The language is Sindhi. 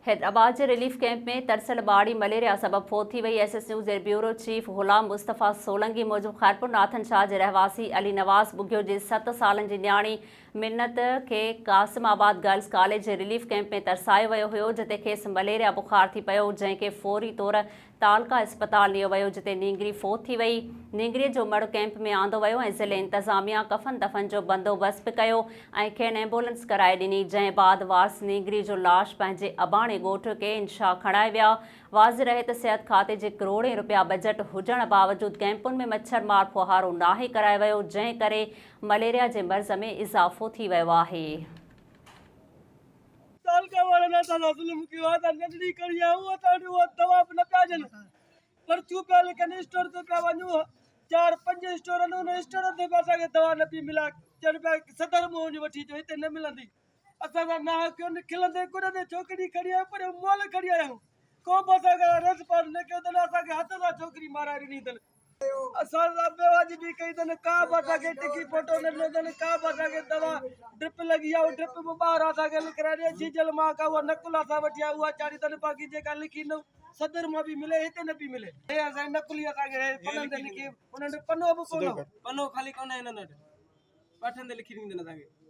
حيدرآباد جي رليف ڪئمپ ۾ ترسيل ٻارڙي مليريا سبب فوت ٿي وئي. ايس ايس نيوز جي بيورو چيف غلام مصطفيٰ سولنگي موجب خيرپور ناٿن شاهه جي رهواسي علي نواز ٻگهيو جي ست سالن جي نياڻي منت کي قاسم آباد گرلز ڪاليج جي رليف ڪئمپ ۾ ترسايو ويو هيو جتي کيس مليريا بخار ٿي پيو جنهن کي فوري طور تعلقه اسپتال نيو ويو جتي نينگري فوت ٿي وئي. نينگري جو مڙهه ڪئمپ ۾ آندو ويو ۽ ضلعي انتظاميا ڪفن دفن جو بندوبست به ڪيو ۽ کين ايمبولنس ڪرائي ڏني جنهن بعد وارث نينگري جو لاش پنهنجي اباڻي ڳوٺ ڪي اين شاهه کڻائي ويا. واضح رهي ته صحت کاتي جي ڪروڙين رپيا بجيٽ هجڻ باوجود ڪئمپن ۾ مڇر مار ڦوهارو ناهي ڪرايو ويو جنهن ڪري مليريا جي مرض ۾ اضافو ٿي ويو آهي. تعلقه وارن اسان سان ظلم ڪيو آهي اسان ننڍڙي کڻي آيا آهيون اسان وٽ اها دوا به نه پيا ڏين پرچيون پيا لکن اسٽور تي پيا وڃون چار پنج اسٽور آهن ان اسٽورن تي به اسان کي دوا نه پئي ملي چون پيا صدر مان وڃي وٺي اچو هتي نه ملندي اسان سان ناحق ڪيو کلندي ڪڏندي ڇوڪري کڻي آيا پر مئل کڻي آيا آهيون ڪو به اسان کان ريسپانس نه ڪيو اٿن اسان کي هٿ سان ڇوڪري مارائي ڏني اٿن اسان سان بيواجبي ڪئي اٿن ڪا به اسان کي ٽڪي ڦوٽو نه ڏنو اٿن ڪا به اسان کي دوا ڊرپ لڳي آهي اها ڊرپ به ٻاهر اسان کي لکرائي ڏي جيجل مان ڪا اها نقل اسان وٺي آيا اها چاڙهي اٿن باقي جيڪا لکي نه صدر مان به ملي هتي نه پئي ملي هي اسان جي نقل ئي اسان کي پنن تي لکي انهن وٽ پنو به ڪونه هو پنو خالي ڪونه هنن وٽ پاٺن تي لکي ڏيندن اسان کي.